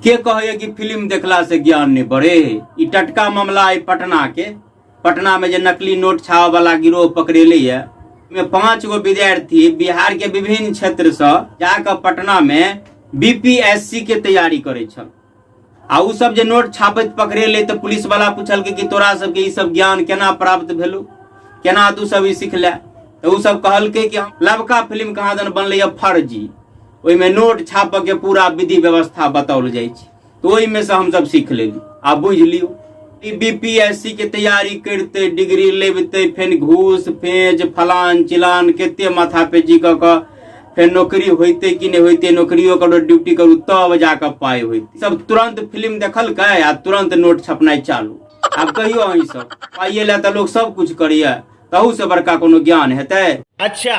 के कहैया कि फिल्म देखला से ज्ञान नहि बढ़े? ई टटका मामला अइ पटना के। पटना में जे नकली नोट छापे वाला गिरोह पकड़ेले ये, में 5 गो विद्यार्थी बिहार के विभिन्न क्षेत्र से जाकर पटना में बीपीएससी के तैयारी करे छल आ उ सब जे नोट छापैत पकड़ेले तऽ पुलिस वाला पूछलकै कि तोरा सबके ई सब ज्ञान केना प्राप्त भेलौ, केना तू सब ई सिखले? तऽ उ सब कहलकै कि हम लबका फिल्म कहाँ दन बनलै ये फर्जी, ओहिमे नोट छापऽ के पूरा विधि व्यवस्था बताओल जाइ छै, तऽ ओहिमे से हमसब सीख लेली। आ बुझि लियौ, ई बीपीएससी के तैयारी करिते, डिग्री लेबते, फेर घूस पेंच फलान चिलान कते माथा पेची कऽ कऽ फेर नौकरी होइते कि नहि होइते, नौकरियो करू, ड्यूटी करू, तब जाकऽ पाइ होइते। सब तुरंत फिल्म देखलकै आ तुरंत नोट छपनाइ चालू। आब कहियो अहीं सब, पाइए लए तऽ लोक सब कुछ करैया, तहू से बड़का कोनो ज्ञान हेतै? अच्छा।